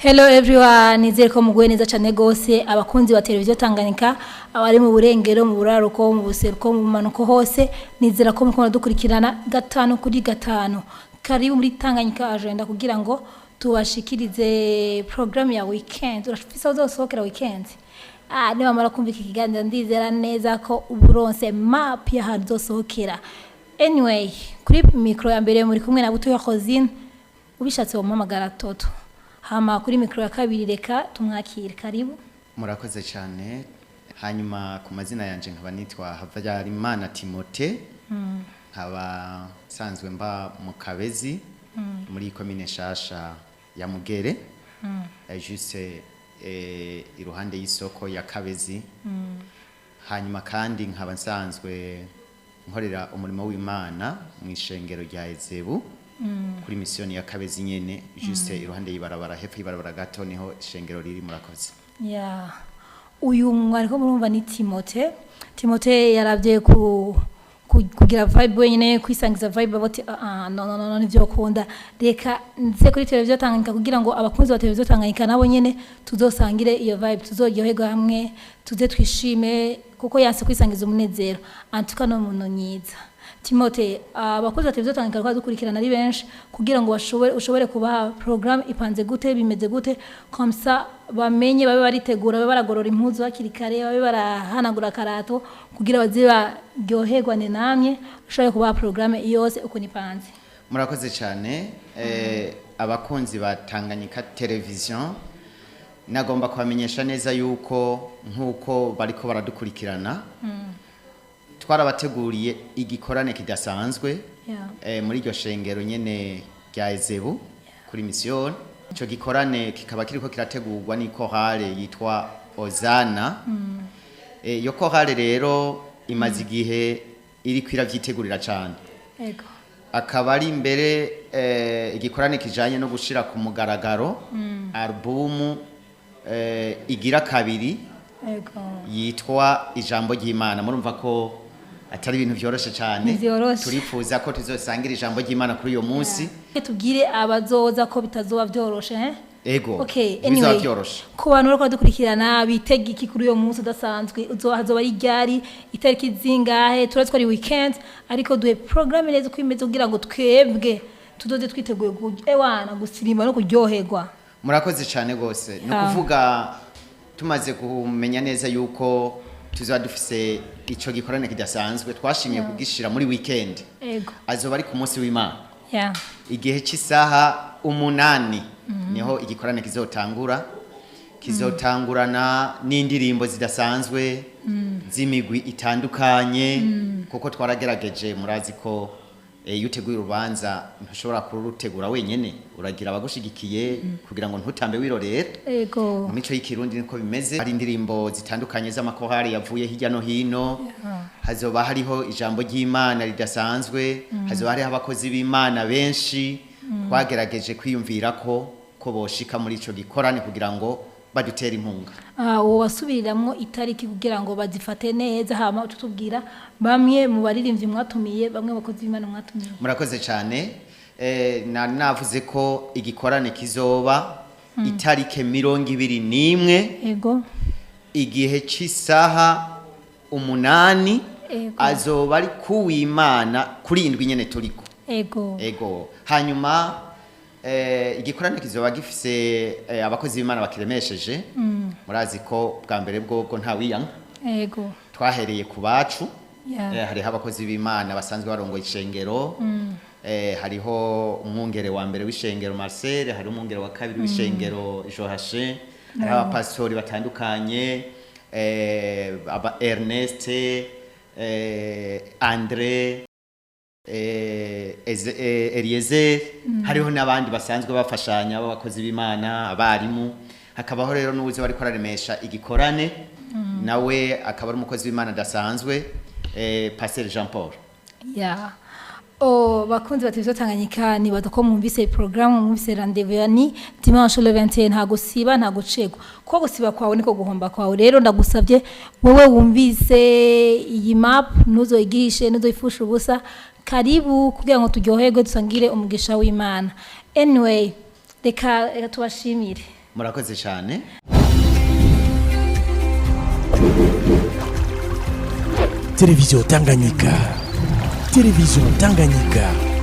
Hello everyone, nizere ko muguwe neza cyane gose, abakunzi ba televiziyo Tanganyika, abari mu burengero, mu buraruko, mu buseruko, mu bumanuko hose, nizera ko mukunda dukurikirana gatanu kuri gatanu. Karibu muri Tanganyika Agenda kugira ngo tubashikirize programme ya weekend. Urafise aho uzosohokera weekend? Ah, niwamara kumva iki kiganiro ndizera neza ko uburonse map y'ahantu uzosohokera. Anyway, kuri micro ya mbere muri kumwe na Butoya Rosine, ubishatse womuhamagara Toto. Hama kuri micro ya kabiri reka tumwakire. Karibu. Murakoze cyane. Hanyuma ku mazina yanje nkaba nitwa Habyarimana Timote, nkaba nsanzwe mba mu Kabezi, muri komine nshasha ya Mugere, juste iruhande y'isoko ya Kabezi. Hanyuma kandi nkaba nsanzwe nkorera umurimo w'Imana mu ishengero rya Ezebu, kuri misiyoni ya Kabezi nyene, juste iruhande y'ibarabara, hepfo y'ibarabara gato niho ishengero riri. Murakoze. Ya, uyu mwariko murumva ni Timote. Timote yaravye kugira vibe wenyine, kwisangiza vibe, bati: "Ah, no, no, no, no, nivyo bakunda, reka nze kuri televiziyo Tanganyika kugira ngo abakunzi ba televiziyo Tanganyika nabo nyene tuzosangire iyo vibe, tuzoryoherwa hamwe, tuze twishime," kuko yanse kwisangiza umunezero. Antuka no muntu nyiza Timote, abakozi ba televiziyo Tanganyika bariko dukurikirana ari benshi, kugira ngo bashobore ushobore kubaha programme ipanze gute, bimeze gute, comme ça bamenye, babe baritegura, babe baragorora impuzu hakiri kare, babe barahanagura akarato kugira baze baryoherwane namye. Ushobore kubaha programme yose uko nipanze. Murakoze cyane. Abakunzi ba Tanganyika Television, nagomba kubamenyesha neza yuko nk'uko bariko baradukurikirana, twarabateguriye igikorane kidasanzwe muri iryo shengero nyene rya Ezebu kuri misiyoni. Ico gikorane kikaba kiriko kirategurwa n'ikohale yitwa Ozana. Iyo kohale rero imaze igihe iriko iravyitegurira cane, akaba ari imbere igikorane kijanye no gushira ku mugaragaro albumu igira kabiri yitwa Ijambo ry'Imana. Murumva ko atari ibintu vyoroshe cyane. Ntivyoroshe. Turifuza ko tuzosangira ijambo ry'Imana kuri uyo munsi. Tubwire abazoza ko bitazoba vyoroshe, eh? Ego. Okay, ntibizoba anyway, vyoroshe. Ku bantu bariko badukurikirana, bitega iki kuri uyo munsi udasanzwe? Hazoba ari ryari, itariki zingahe? Turazi ko ari weekend, ariko duhe programme neza uko imeze kugira ngo twebwe tuzoze twiteguye ewana gusirimba no kuryoherwa. Murakoze cyane rwose. Ni ukuvuga tumaze kumenya neza yuko tuzaba dufise ico gikorane kidasanzwe, twashimye kugishira muri weekend. Azoba ari ku munsi w'Imana, igihe cy'isaha 8 niho igikorane kizotangura. Kizotangurana n'indirimbo zidasanzwe z'imigwi itandukanye, kuko twaragerageje. Murazi ko iyo uteguye urubanza ntushobora kurutegura wenyene, uragira abagushigikiye kugira ngo ntutambe wirorera. Mu mico y'Ikirundi niko bimeze. Hari indirimbo zitandukanye z'amakorali yavuye hirya no hino, hazoba hariho ijambo ry'Imana ridasanzwe, hazoba hariho abakozi b'Imana benshi. Twagerageje kwiyumvira ko boshika muri ico gikorane kugira ngo badutere inkunga. Ah, uwo wasubiriramwo itariki kugira ngo bazifate neza, hama utubwira bamwe mu baririmbyi mwatumiye, bamwe mu bakozi b'Imana mwatumiye. Murakoze cyane. Navuze ko igikorane kizoba itarike 21, igihe cy'isaha 8. Azoba ari kuw'Imana kuri indwi nyene turiko. Ego. Hanyuma igikorane kizoba gifise abakozi b'Imana bakiremesheje. Murazi ko bwa mbere bwobwo nta wiyanka, twahereye ku bacu. Hariho abakozi b'Imana basanzwe barongoye ishengero, hariho umwungere wa mbere w'ishengero Marcel, hariho umwungere wa kabiri w'ishengero Joachim, hariho abapasitori batandukanye, aba Ernest, Andre, Eliezer, hariho n'abandi basanzwe bafashanya b'abakozi b'Imana, abarimu. Hakabaho rero n'uwuzi bariko araremesha igikorane, nawe akaba ari umukozi w'Imana adasanzwe, Pasteur Jean Paul. Ya. Oh, bakunzi ba televiziyo Tanganyika, nibaza ko mwumvise programme, mwumvise rendez-vous ya ni dimanche le 21. Nta gusiba, nta gucegwa, ko gusiba kwawe niko guhomba kwawe. Rero ndagusabye wowe wumvise iyi map, ntuzoyigishe, ntuzoyifushe ubusa. Karibu kugira ngo turyoherwe, dusangire umugisha w'Imana. Anyway, reka tubashimire. Murakoze cyane. Télévision Tanganyika. Télévision Tanganyika.